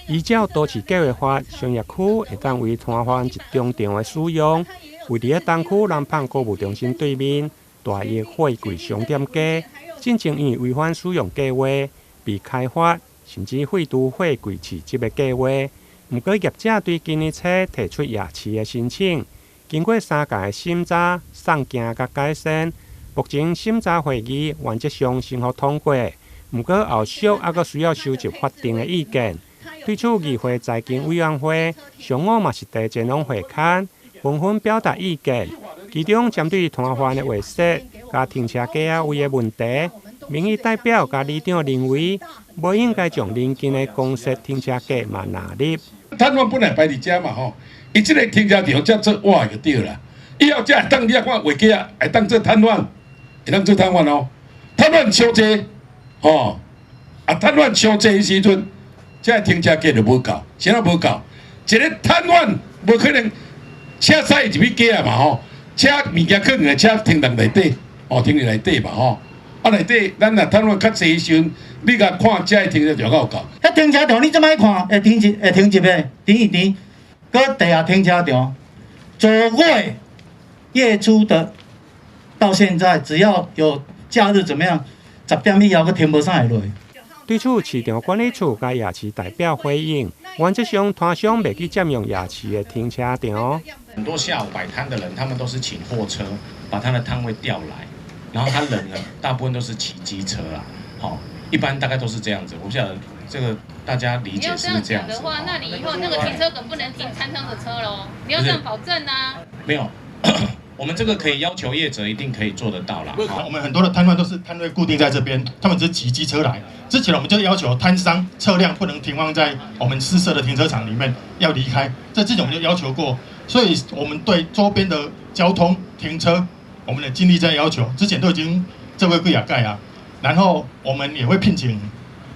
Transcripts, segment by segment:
依照都市計劃法，商業區會當為攤販集中場的使用。位佇咧東區南胖購物中心對面大益貨櫃商店街，進前因為違反使用計劃被開發，甚至廢除貨櫃市集的計劃。毋過業者對今年初提出夜市的申請，經過三屆的審查、送件佮改善，目前審查會議原則上審核通過。毋過後續猶閣需要收集法定的意見。對此，議會財經委員會上午嘛是提前攏會勘，紛紛表達意見。其中針對攤販的劃設佮停車格仔位的問題，民意代表佮里長認為，無應該將鄰近的公設停車格嘛納入。攤販本來擺佇遮嘛吼，伊這个停車場才做活就對啦。以後才會當你看畫格仔，會當做攤販，會當做攤販哦。攤販傷濟，吼，啊攤販傷濟的時陣，這个停車格就無夠，啥物無夠？一个攤販無可能車駛入去格仔嘛吼，車物件囥佇車停佇內底，哦停佇內底嘛吼。啊內底，咱若攤販較濟時陣，你共看這个停車場敢有夠？彼停車場你這擺看會停一會停一个，停一停，閣地下停車場，九月月初的到現在，只要有假日怎麼樣，10點以後閣停無啥會落。對此，市場管理處佮夜市代表回應，原則上攤商袂去佔用夜市的停車場。很多下午擺攤的人，他們都是請貨車把他的攤位調來，然後他人呢，大部分都是騎機車啦，好，一般大概都是這樣子。我不曉得這個大家理解是不是這樣子？的話，那你以後那個停車格不能停攤商的車嘍？你要這樣保證啊？沒有，我們這個可以要求業者一定可以做得到啦。我們很多的攤販都是攤位固定在這邊，他們只是騎機車來。之前我們就要求攤商車輛不能停放在我們私設的停車場裡面，要離開。這之前我們就要求過，所以我們對周邊的交通停車，我們的盡力在要求。之前都已經這位貴亞蓋啊，然後我們也會聘請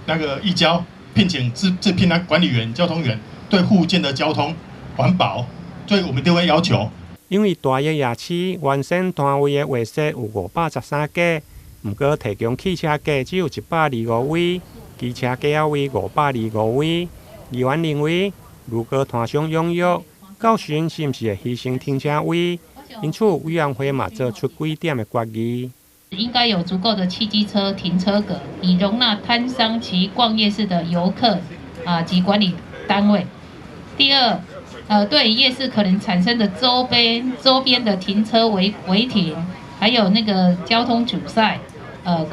那個義交，聘請自自聘那管理員、交通員，對附近的交通環保，所以我們都會要求。因為大益夜市原先攤位的劃設有513個，毋過提供汽車格只有125位，機車格仔位525位。議員認為，如果攤商踴躍，到時是毋是會犧牲停車位？因此，委員會嘛做出幾點的決議。應該有足夠的汽機車停車格，以容納攤商及逛夜市的遊客啊及管理單位。第二，對夜市可能產生的周邊的停車違停，還有那個交通阻塞、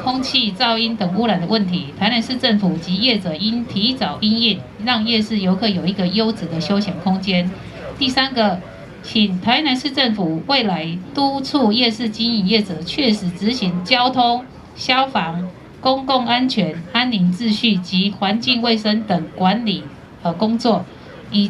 空氣噪音等污染的問題，台南市政府及業者應提早因應，讓夜市遊客有一個優質的休閒空間。第三個，請台南市政府未來督促夜市經營業者確實執行交通、消防、公共安全、安寧秩序及環境衛生等管理和工作，以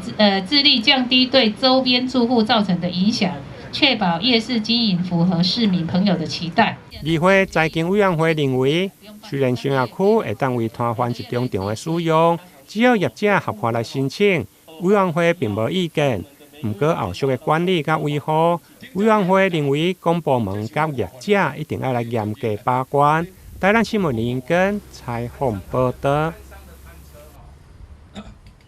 致力降低對周邊住戶造成的影響，確保夜市經營符合市民朋友的期待。議會財經委員會認為，雖然商業區會當為攤販集中場的使用，只要業者合法來申請，委員會並無意見。毋過後續的管理佮維護，委員會認為公部門佮業者一定愛來嚴格把關。台南新聞林根採訪報導。